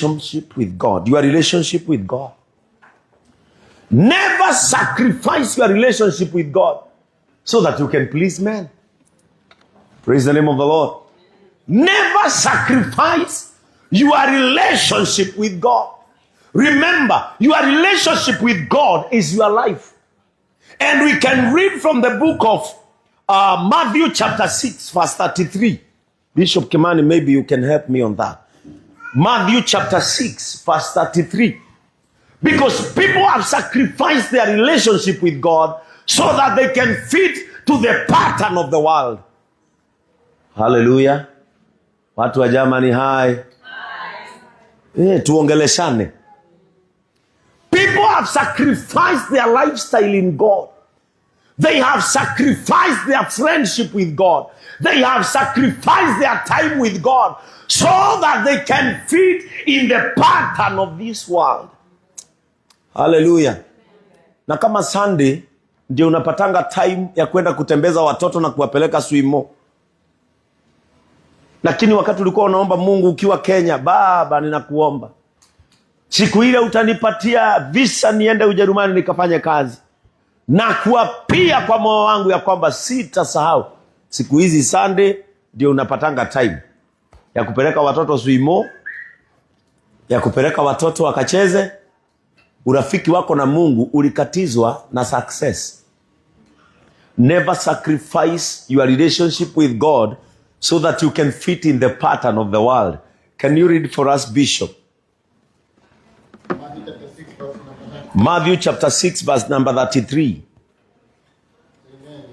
Relationship with God. Your relationship with God. Never sacrifice your relationship with God so that you can please men. Praise the name of the Lord. Never sacrifice your relationship with God. Remember, your relationship with God is your life. And we can read from the book of Matthew, chapter 6, verse 33. Bishop Kimani, maybe you can help me on that. Matthew chapter 6, verse 33. Because people have sacrificed their relationship with God so that they can fit to the pattern of the world. Hallelujah. Watu wa Germany, hi. Eh, tuongeleshane. People have sacrificed their lifestyle in God. They have sacrificed their friendship with God. They have sacrificed their time with God so that they can fit in the pattern of this world. Hallelujah. Na kama Sunday ndio unapatanga time ya kwenda kutembeza watoto na kuwapeleka swimo, lakini wakati ulikuwa unaomba Mungu ukiwa Kenya, "Baba, ninakuomba siku ile utanipatia visa niende Ujerumani nikafanye kazi, na kuapia kwa moyo wangu ya kwamba sitasahau." Siku hizi Sunday ndio unapatanga time ya kupeleka watoto swimo, ya kupeleka watoto wakacheze. Urafiki wako na Mungu ulikatizwa na success. Never sacrifice your relationship with God so that you can fit in the pattern of the world. Can you read for us, Bishop? Matthew chapter 6, verse number 9. Matthew chapter 6, verse number 33. Amen.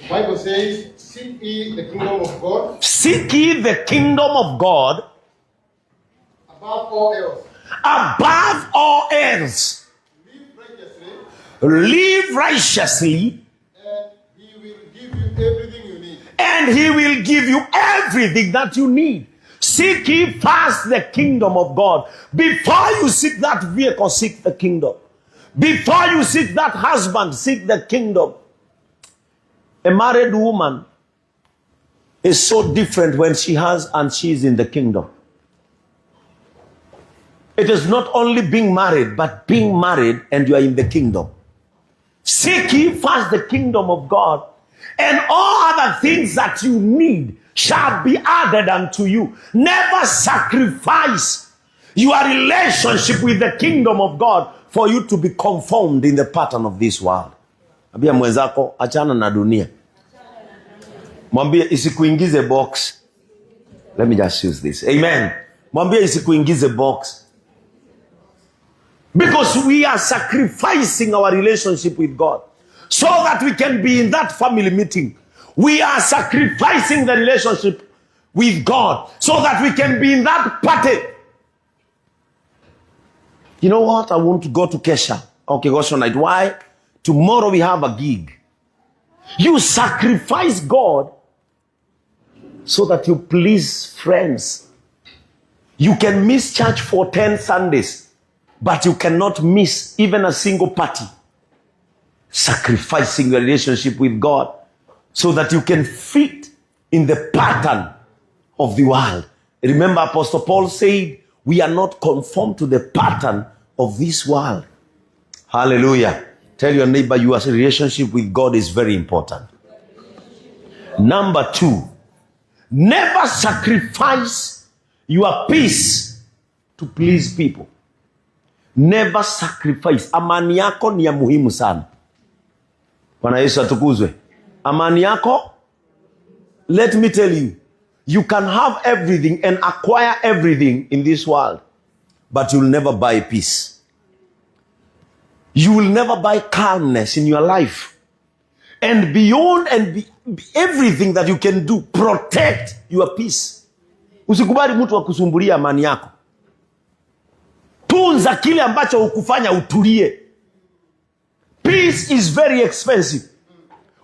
The Bible says, "Seek ye the kingdom of God Seek ye the kingdom of God above all else. Above all else. Live righteously, Live righteously, and he will give you everything you need." and he will give you everything that you need. Seek ye first the kingdom of God. Before you seek that vehicle, seek the kingdom. Before you seek that husband, seek the kingdom. A married woman is so different when she has and she is in the kingdom. It is not only being married, but being married and you are in the kingdom. Seek ye first the kingdom of God, and all other things that you need shall be added unto you. Never sacrifice your relationship with the kingdom of God for you to be conformed in the pattern of this world. Ambia mwenzako, "Achana na dunia." Mwambie isikuingize box. Let me just use this. Amen. Mwambie isikuingize box. Because we are sacrificing our relationship with God so that we can be in that family meeting. We are sacrificing the relationship with God so that we can be in that party. You know what? I want to go to Kesha. Okay, Goshen night. Why? Tomorrow we have a gig. You sacrifice God so that you please friends. You can miss church for 10 Sundays, but you cannot miss even a single party. Sacrificing your relationship with God so that you can fit in the pattern of the world. Remember, Apostle Paul said, "We are not conformed to the pattern of this world." Hallelujah. Tell your neighbor, your relationship with God is very important. Number two, never sacrifice your peace to please people. Never sacrifice. Amani yako ni ya muhimu sana. Bwana Yesu atukuzwe. Amani yako, let me tell you, you can have everything and acquire everything in this world, but you'll never buy peace. You will never buy calmness in your life. And beyond and everything that you can do, protect your peace. Usikubali mtu akusumbulia amani yako. Tunza kile ambacho hukufanya utulie. Peace is very expensive.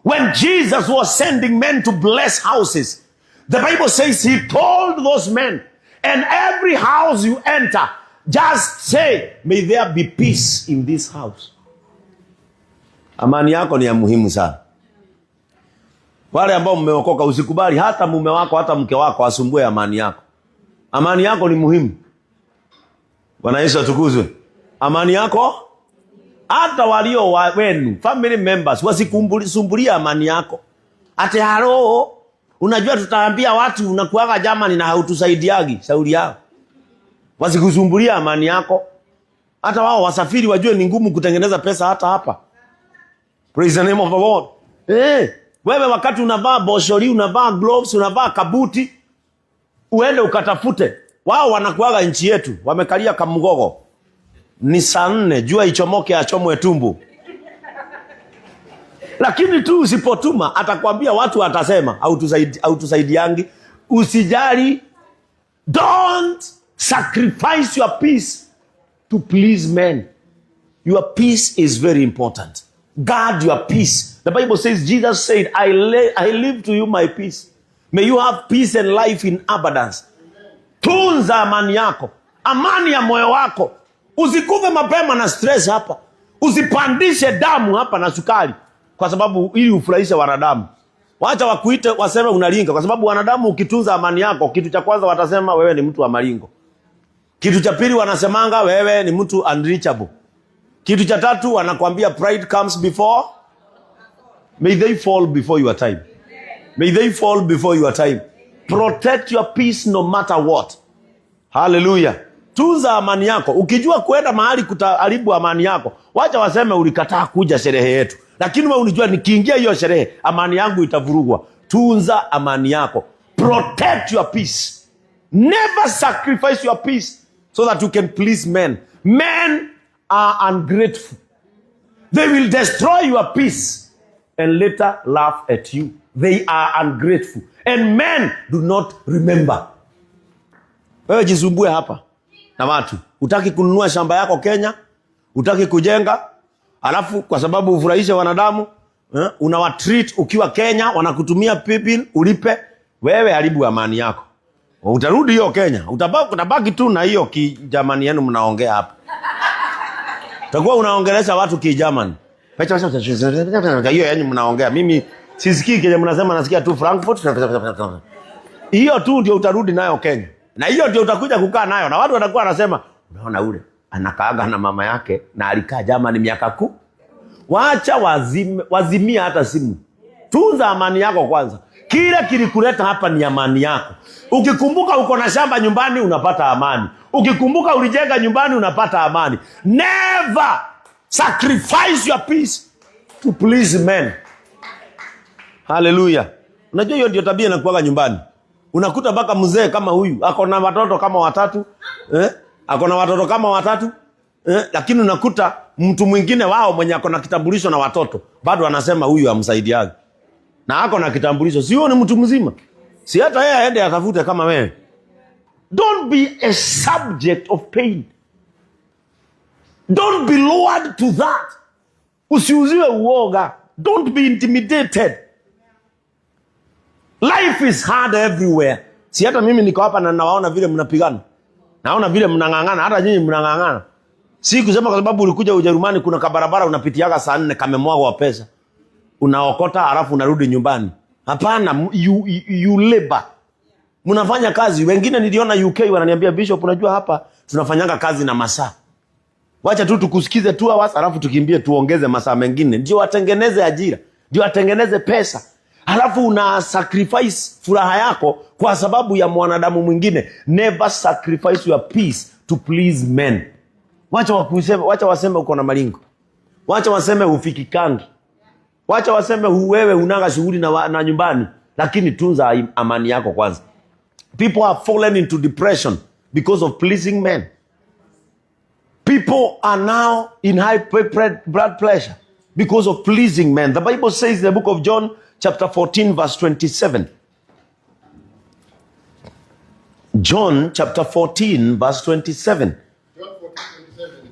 When Jesus was sending men to bless houses, the Bible says he told those men, "And every house you enter, just say, 'May there be peace in this house.'" Amani yako ni ya muhimu sana. Wale ambao mmeokoka, usikubali hata mume wako hata mke wako asumbue amani yako. Amani yako ni muhimu. Bwana Yesu atukuzwe. Amani yako, hata walio wenu family members wasikusumbulia amani yako. Ati halo, unajua tutaambia watu unakuaga Germany na hautusaidiagi. Shauri yao. Wasikusumbulia amani yako. Hata wao wasafiri wajue ni ngumu kutengeneza pesa hata hapa. Praise the name of the Lord. Wewe wakati unavaa boshori, unavaa gloves, unavaa kabuti, uende ukatafute. Wao wanakuaga nchi yetu, wamekalia kamgogo. Ni saa 4, jua ichomoke achomwe tumbo. Lakini tu usipotuma atakwambia watu watasema hautusaidiangi. Usijali. Don't sacrifice your peace to please men. Your peace is very important. Guard your peace. The Bible says, Jesus said, I leave to you my peace. May you have peace and life in abundance. Tunza amani yako, amani ya moyo wako. Usikufe mapema na stress hapa, usipandishe damu hapa na sukari, kwa sababu ili ufurahishe wanadamu. Wacha wakuite waseme unaringa, kwa sababu wanadamu, ukitunza amani yako, kitu cha kwanza watasema wewe ni mtu wa maringo. Kitu cha pili wanasemanga wewe ni mtu unreachable. Kitu cha tatu wanakwambia pride comes before. May they fall before your time. May they fall before your time. Protect your peace no matter what. Hallelujah. Tunza amani yako. Ukijua kwenda mahali kutaharibu amani yako, wacha waseme ulikataa kuja sherehe yetu, lakini wewe ulijua nikiingia hiyo sherehe amani yangu itavurugwa. Tunza amani yako. Protect your peace. Never sacrifice your peace so that you can please men. Men are ungrateful. They will destroy your peace and later laugh at you. They are ungrateful. And men do not remember. Wewe jisumbue hapa na watu. Utaki kununua shamba yako Kenya, utaki kujenga, alafu kwa sababu ufurahishe wanadamu, unawatreat ukiwa Kenya, wanakutumia paybill ulipe. Wewe haribu amani yako. Utarudi hiyo Kenya, utabaki tu na hiyo kijamani yenu mnaongea hapa. Utakuwa unaongelesha watu kijamani. Hiyo yani mnaongea. Mimi sisikii kile mnasema, nasikia tu Frankfurt. Hiyo tu ndio utarudi nayo Kenya. Na hiyo ndio utakuja kukaa nayo na watu watakuwa wanasema, unaona ule anakaaga na mama yake na alikaa Germany miaka ku. Wacha wazimia hata simu. Tunza amani yako kwanza. Kile kilikuleta hapa ni amani yako. Ukikumbuka uko na shamba nyumbani unapata amani. Ukikumbuka ulijenga nyumbani unapata amani. Never sacrifice your peace to please men. Haleluya. Unajua hiyo ndio tabia inakuwaga nyumbani. Unakuta mpaka mzee kama huyu ako na watoto kama watatu, eh? Ako na watoto kama watatu, eh? Lakini unakuta mtu mwingine wao mwenye ako na kitambulisho na watoto bado anasema huyu amsaidiaje, na ako na kitambulisho. Si huyo ni mtu mzima? Si hata yeye aende atafute kama wewe. Don't be a subject of pain. Don't be lowered to that. Usiuziwe uoga. Don't be intimidated. Life is hard everywhere. Si hata mimi niko hapa na nawaona vile mnapigana. Naona vile mnang'ang'ana, hata nyinyi mnang'ang'ana. Si kusema kwa sababu ulikuja Ujerumani kuna kabarabara unapitiaga saa 4 kamemwagwa pesa. Unaokota halafu unarudi nyumbani. Hapana, you labor. Mnafanya kazi. Wengine niliona UK wananiambia, Bishop, unajua hapa tunafanyanga kazi na masaa. Wacha tu tukusikize 2 hours alafu tukimbie tuongeze masaa mengine. Ndio watengeneze ajira, ndio watengeneze pesa. Halafu una sacrifice furaha yako kwa sababu ya mwanadamu mwingine. Never sacrifice your peace to please men. Wacha wakuseme, wacha waseme uko na maringo. Wacha waseme hufikikangi. Wacha waseme wewe unanga shughuli na nyumbani, lakini tunza amani yako kwanza. People have fallen into depression because of pleasing men. People are now in high blood pressure because of pleasing men. The Bible says in the book of John, chapter 14, verse 27. John chapter 14, verse 27. John 14, 27.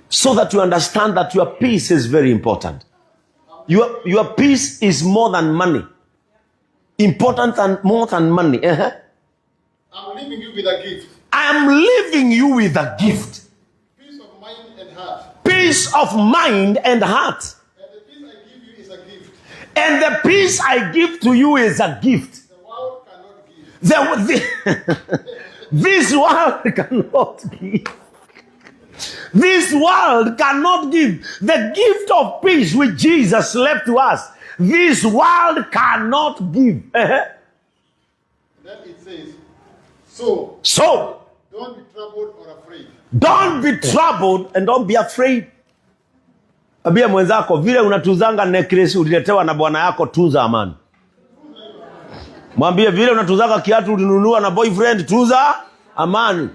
So that you understand that your peace is very important. Your peace is more than money. Important than more than money. I'm leaving you with a gift. I am leaving you with a gift. Peace of mind and heart. Peace of mind and heart. And the peace I give you is a gift. And the peace I give to you is a gift. The world cannot give. The, This world cannot give. This world cannot give. The gift of peace which Jesus left to us, this world cannot give. Then it says, so So, don't be troubled or afraid. Don't be troubled and don't be afraid. Ambia mwenzako, vile unatunzanga necklace uliletewa na bwana yako, tunza amani. Mwambie vile unatunzanga kiatu ulinunua na boyfriend, tunza amani.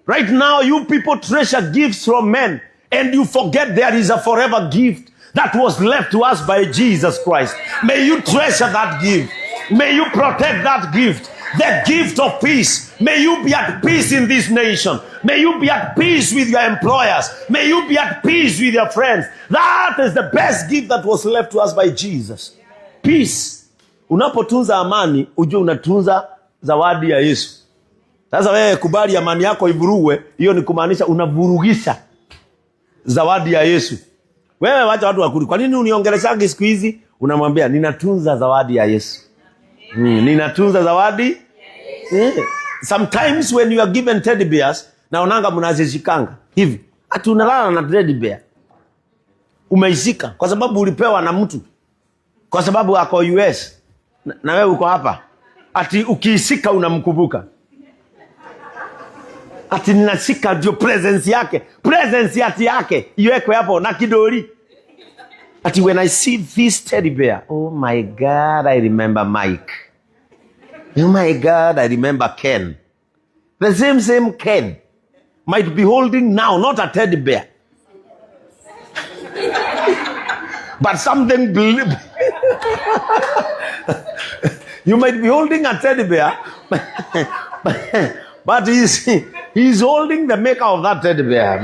Right now you people treasure gifts from men and you forget there is a forever gift that was left to us by Jesus Christ. May you treasure that gift. May you protect that gift. The gift of peace. May you be at peace in this nation. May you be at peace with your employers. May you be at peace with your friends. That is the best gift that was left to us by Jesus. Peace. Unapotunza amani, ujue unatunza zawadi ya Yesu. Sasa wewe kubali amani yako ivurugwe, hiyo ni kumaanisha unavurugisha zawadi ya Yesu. Wewe wacha watu wakuli. Kwa nini uniongeleshangi siku hizi? Unamwambia ninatunza zawadi ya Yesu. Ninatunza zawadi. Yeah. Sometimes when you are given teddy bears, naonanga mnazishikanga hivi. Ati unalala na teddy bear. Umeishika kwa sababu ulipewa na mtu. Kwa sababu ako US na wewe uko hapa. Ati ukiishika unamkumbuka. Ati ninashika ndio presence yake. Presence ati yake iwekwe hapo na kidoli. Ati when I see this teddy bear, oh my God, I remember Mike. Oh my God, I remember Ken. The same same Ken might be holding now, not a teddy bear, but something. You might be holding a teddy bear, but he's holding the maker of that teddy bear.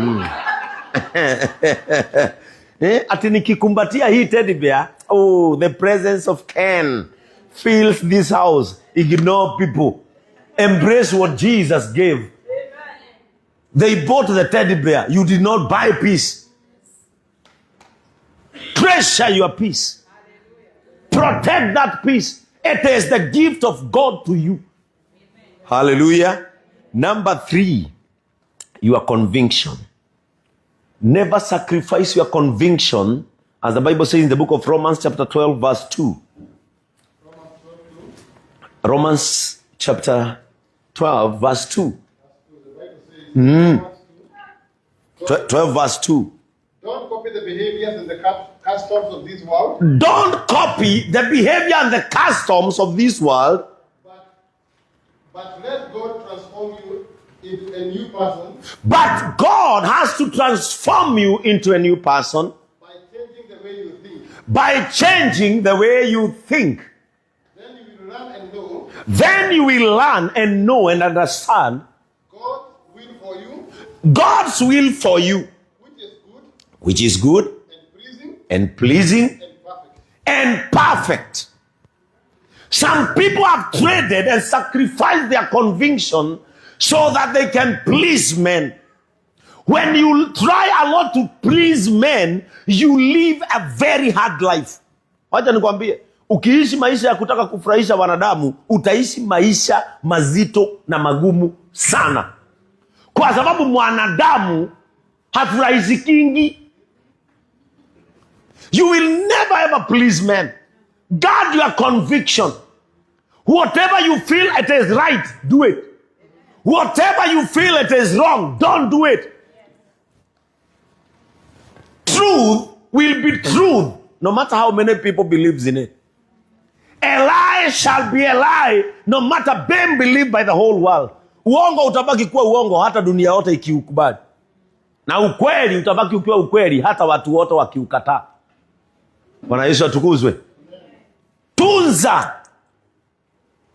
Ati nikikumbatia hii teddy bear, oh, the presence of Ken fills this house. Ignore people. Embrace what Jesus gave. They bought the teddy bear. You did not buy peace. Treasure your peace. Protect that peace. It is the gift of God to you. Hallelujah. Number 3, your conviction. Never sacrifice your conviction, as the Bible says in the book of Romans chapter 12 verse 2. Romans chapter 12 verse 2. 12 verse 2. Don't copy the behaviors and the customs of this world. Don't copy the behavior and the customs of this world. But let God transform you into a new person. But God has to transform you into a new person. By changing the way you think. By changing the way you think. Then you will learn and know. Then you will learn and know and understand. God's will for you. God's will for you. Which is good. Which is good. And pleasing. And pleasing. And perfect. And perfect. Some people have traded and sacrificed their conviction so that they can please men. When you try a lot to please men, you live a very hard life. Wacha nikwambie, ukiishi maisha ya kutaka kufurahisha wanadamu, utaishi maisha mazito na magumu sana. Kwa sababu mwanadamu hafurahishikingi. You will never ever please men. Guard your conviction. Whatever you feel it is right, do it. Whatever you feel it is wrong, don't do it. Truth will be truth, no matter how many people believes in it. A lie shall be a lie, no matter being believed by the whole world. Uongo utabaki kuwa uongo hata dunia yote ikiukubali. Na ukweli utabaki ukiwa ukweli hata watu wote wakiukataa. Bwana Yesu atukuzwe. Tunza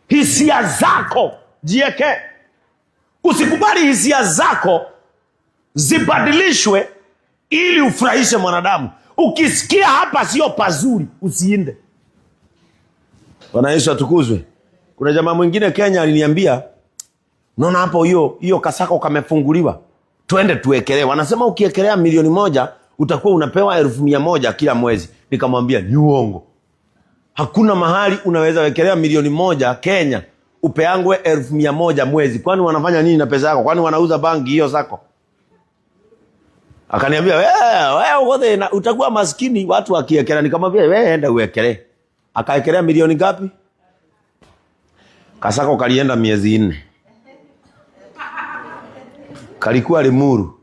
hisia zako, jieke. Usikubali hisia zako zibadilishwe ili ufurahishe mwanadamu. Ukisikia hapa sio pazuri, usiende. Bwana Yesu atukuzwe. Kuna jamaa mwingine Kenya aliniambia, unaona hapo hiyo kasako kamefunguliwa, twende tuwekelee. Wanasema ukiekelea 1,000,000 utakuwa unapewa 100,000 kila mwezi. Nikamwambia ni uongo. Hakuna mahali unaweza wekelea 1,000,000 Kenya Upeangwe 100,000 mwezi. Kwani wanafanya nini na pesa yako? Kwani wanauza bangi hiyo sacco? Akaniambia, wewe wewe na utakuwa maskini watu wakiekelea. Nikamwambia, wewe enda uwekelee. Akaekelea milioni ngapi? Kasacco kalienda miezi 4. Kalikuwa Limuru.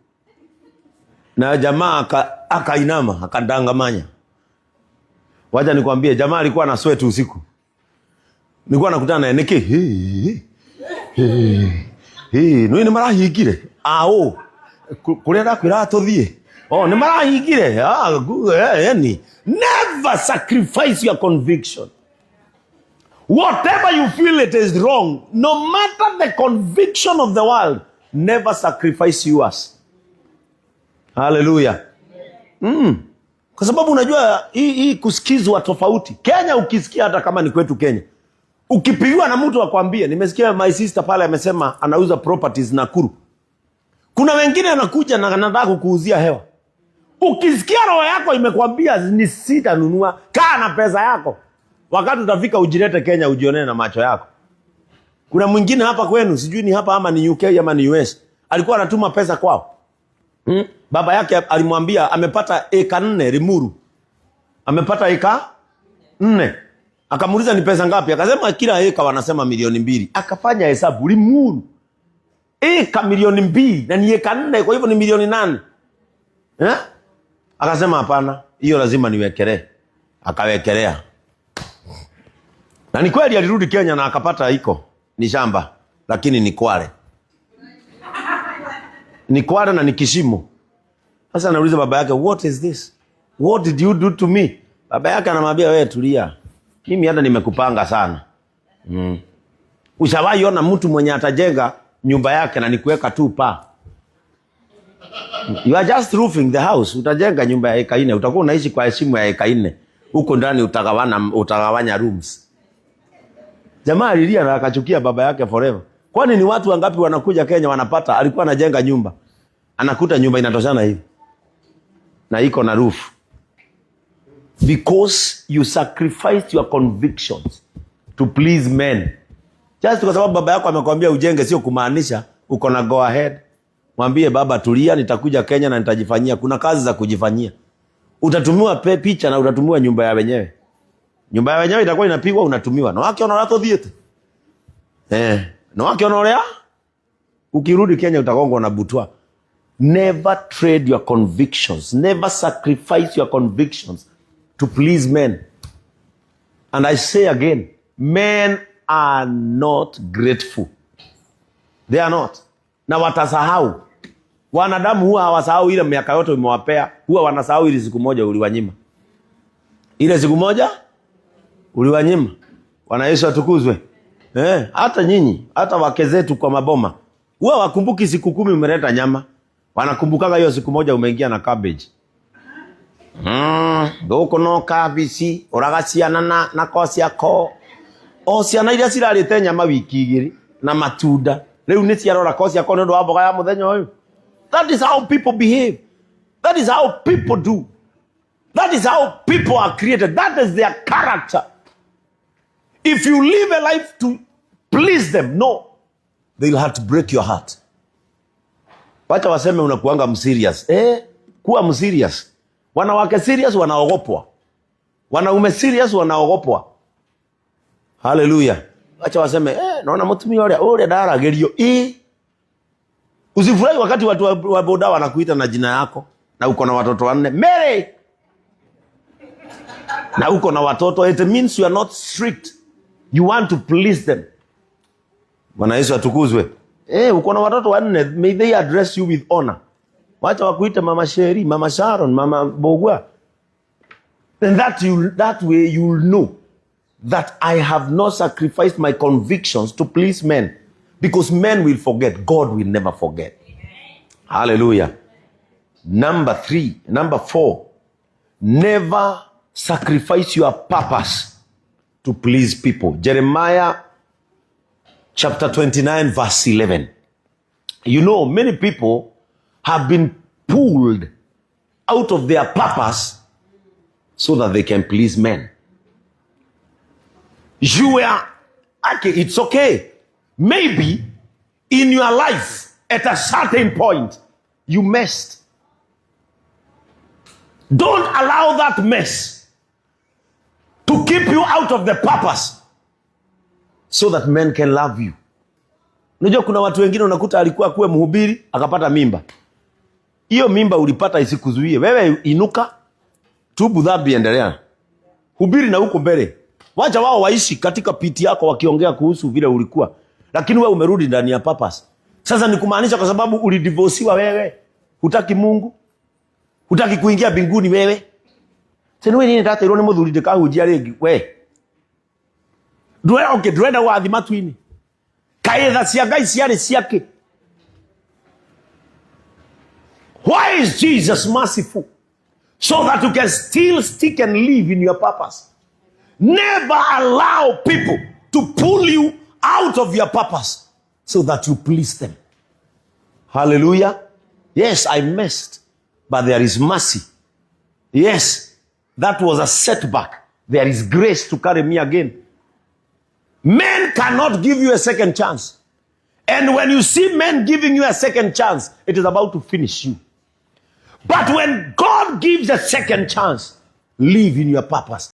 Na jamaa akainama, akadangamanya. Wacha nikwambie, jamaa alikuwa na sweat usiku. Nilikuwa nakutana naye niki. Hey, hey, hey, nĩ nĩ marahingire. Ao. Kũrĩa ndakwĩraga tũthiĩ. Oh, nĩ marahingire. Ah, yani. Never sacrifice your conviction. Whatever you feel it is wrong, no matter the conviction of the world, never sacrifice yours. Hallelujah. Kwa sababu unajua hii kusikizwa tofauti. Kenya ukisikia, hata kama ni kwetu Kenya, ukipigiwa na mtu akwambie, nimesikia my sister pale amesema anauza properties Nakuru. Kuna wengine anakuja na anataka kukuuzia hewa. Ukisikia roho yako imekwambia ni sitanunua, kaa na pesa yako. Wakati utafika ujilete Kenya ujionee na macho yako. Kuna mwingine hapa kwenu, sijui ni hapa ama ni UK ama ni US, alikuwa anatuma pesa kwao. Baba yake alimwambia amepata eka 4 Limuru. Amepata eka 4. Akamuuliza ni pesa ngapi? Akasema kila eka wanasema milioni 2. Akafanya hesabu, Limuru eka milioni 2 na ni eka 4, kwa hivyo ni milioni 8. Eh? Akasema hapana, hiyo lazima niwekelee. Akawekelea. Na ni kweli alirudi Kenya na akapata iko ni shamba, lakini ni Kwale. Ni Kwale na ni Kishimo. Sasa anauliza baba yake, what is this? What did you do to me? Baba yake anamwambia, wewe tulia. Mimi hata nimekupanga sana. Ushawahi ona mtu mwenye atajenga nyumba yake na ni kuweka tu paa? You are just roofing the house. Utajenga nyumba ya eka 4, utakuwa unaishi kwa heshima ya eka 4. Huko ndani utagawanya rooms. Jamaa alilia na akachukia baba yake forever. Kwani ni watu wangapi wanakuja Kenya wanapata, alikuwa anajenga nyumba, anakuta nyumba inatoshana hivi na iko na roof. Because you sacrificed your convictions to please men. Just kwa sababu baba yako amekwambia ujenge, sio kumaanisha uko na go ahead. Mwambie baba, tulia, nitakuja Kenya na nitajifanyia. Kuna kazi za kujifanyia. Utatumiwa picha na utatumiwa nyumba ya wenyewe. Nyumba ya wenyewe itakuwa inapigwa, unatumiwa. Na wake ona ratothiete. Na wake ona uria ukirudi Kenya utagongwa na butwa. Never trade your convictions. Never sacrifice your convictions to please men. And I say again, men are not grateful. They are not. Na watasahau. Wanadamu huwa hawasahau ile miaka yote umewapea, huwa wanasahau ile siku moja uliwanyima. Ile siku moja uliwanyima. Bwana Yesu atukuzwe. Hata nyinyi, hata wake zetu kwa maboma, huwa wakumbuki siku 10 umeleta nyama. Wanakumbukaga hiyo siku moja umeingia na cabbage. Gũkũ no kabici ũraga ciana na ko ciako o ciana iria cirarĩte nyama wiki igĩrĩ na matunda rĩu nĩ ciarora ko ciako nĩ ũndũ wa mboga ya mũthenya ũyũ. That is how people behave. That is how people do. That is how people are created. That is their character. If you live a life to please them, no, they'll have to break your heart. Wacha waseme unakuanga mserious. Kuwa mserious. Wanawake serious wanaogopwa. Wanaume serious wanaogopwa. Hallelujah. Wacha waseme, naona mutumia uria uria ndaragerio. Usifurahi wakati watu wa boda wanakuita na jina yako na uko na watoto 4. Mary. Na uko na watoto, it means you are not strict. You want to please them. Bwana Yesu atukuzwe. Uko na watoto 4, may they address you with honor. Wacha wakuite Mama Sheri, Mama Sharon, Mama Bogwa. Then that way you will know that I have not sacrificed my convictions to please men. Because men will forget, God will never forget. Hallelujah. Number three, number 4, never sacrifice your purpose to please people. Jeremiah chapter 29, verse 11. Many people have been pulled out of their purpose so that they can please men. You are, okay, it's okay. Maybe in your life at a certain point you messed. Don't allow that mess to keep you out of the purpose so that men can love you. Unajua kuna watu wengine unakuta alikuwa kuwe mhubiri, akapata mimba. Hiyo mimba ulipata isikuzuie wewe. Inuka, tubu dhambi, endelea hubiri na huko mbele. Wacha wao waishi katika pit yako wakiongea kuhusu vile ulikuwa, lakini wewe umerudi ndani ya purpose. Sasa ni kumaanisha kwa sababu ulidivosiwa, wewe hutaki Mungu, hutaki kuingia mbinguni wewe. Tena wewe nini ndateirwo nĩ mũthuri, ndĩkahunjia rĩngĩ we. Ndũrenda, okay, ndũrenda gwathi matu-inĩ. Kaĩ tha cia Ngai ciarĩ ciake? Why is Jesus merciful? So that you can still stick and live in your purpose. Never allow people to pull you out of your purpose so that you please them. Hallelujah. Yes, I messed, but there is mercy. Yes, that was a setback. There is grace to carry me again. Men cannot give you a second chance. And when you see men giving you a second chance, it is about to finish you. But when God gives a second chance, live in your purpose.